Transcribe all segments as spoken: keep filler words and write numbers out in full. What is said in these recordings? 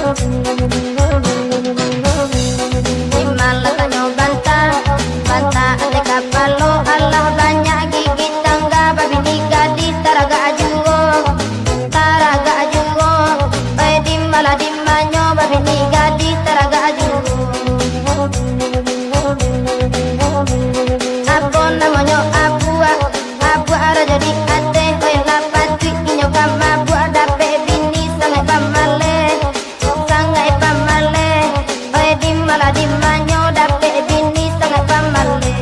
Di ma lataknyo banta, banta ateh kapalo, alah banyak gigi tangga, babini gadih taragak juo, taragak juo. Oi, di ma lah di manyo, babini gadih taragak juo. Apo namonyo abuak? Abuak rajo di ateh, oi lah patuik inyo ka mabuak, dapek bini sangaik bamaleh, sangaik bamaleh. Oi, di ma lah di manyo, dapek bini sangaik bamaleh.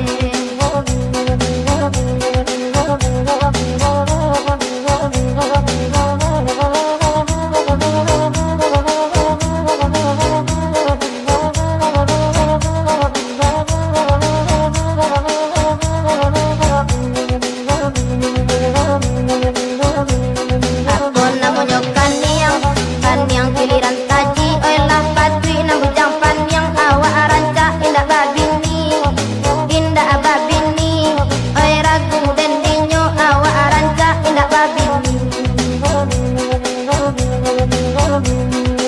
Apo namonyo kaniang? Kaniang kiliran taji, oi lah patuik nan bujang paniang, awak rancak indak babini, indak babini. Oi, ragu den dinyo, awak rancak indak babini.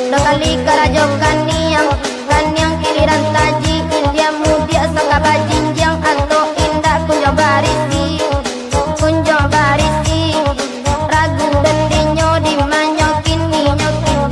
Dakali karajo kaniang, kaniang kiliran taji, india mudiak saka bajinjiang, atau indak kunjuang barisi, kunjuang barisi. Ragu den dinyo, di manyo kini, nyo kini.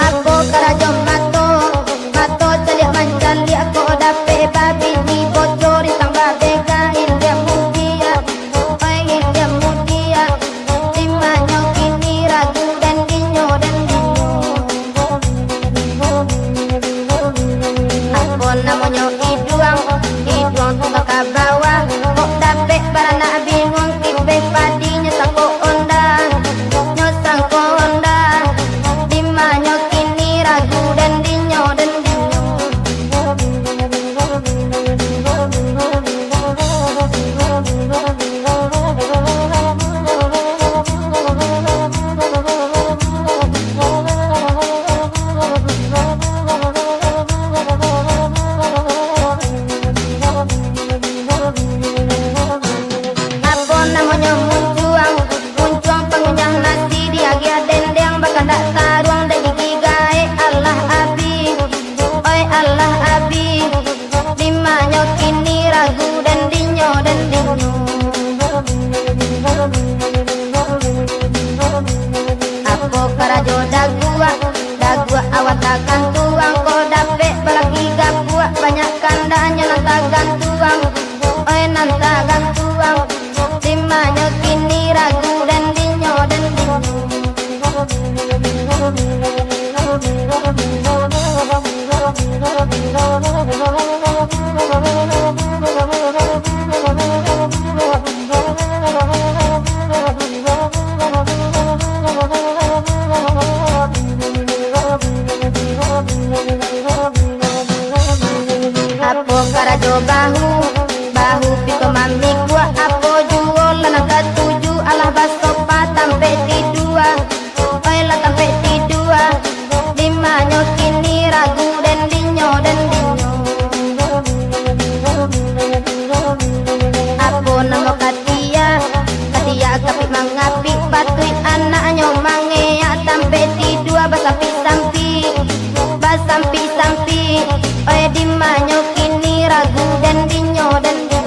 Apo karajo mato? Mato caliak mancaliak, kok dapek babini bocor, rintang babega, india mudiak. Oi, india mudiak, di manyo kini, ragu den dinyo, den dinyo. Apo namonyo iduang? Iduang tu ka bawah, kok dapek baranak binguang, tipeh padinyo sangko onda, nyo sangko onda. Di manyo kini, ragu den dinyo, den dinyo. Apo namonyo muncuang? Muncuang pangunyah nasi, diagiah dendeng, bakandak taruang, dek gigi gaek, alah abih. Oi, alah abih. Di manyo kini, ragu den dinyo, den dinyo. Apo karajo daguak? Daguak awak tagantuang, kok dapek balaki gapuak, banyak kandanyo nan tagantuang. Oi, nan tagantuang. Di manyo kini, ragu den dinyo, den dinyo. Apo karajo bahu? Bahu piko mamikuak, apo juo lah nan katuju, alah basopa tampek tidua. Oi lah tampek tidua, di manyo kini, ragu den dinyo, den dinyo. Apo namo katia? Katia kapik mangapik, patuik anaknyo mangeak, tampek tidua basampik-sampik, basampik-sampik. Oi, di manyo kini, ragu den dinyo, den dinyo.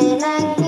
Nan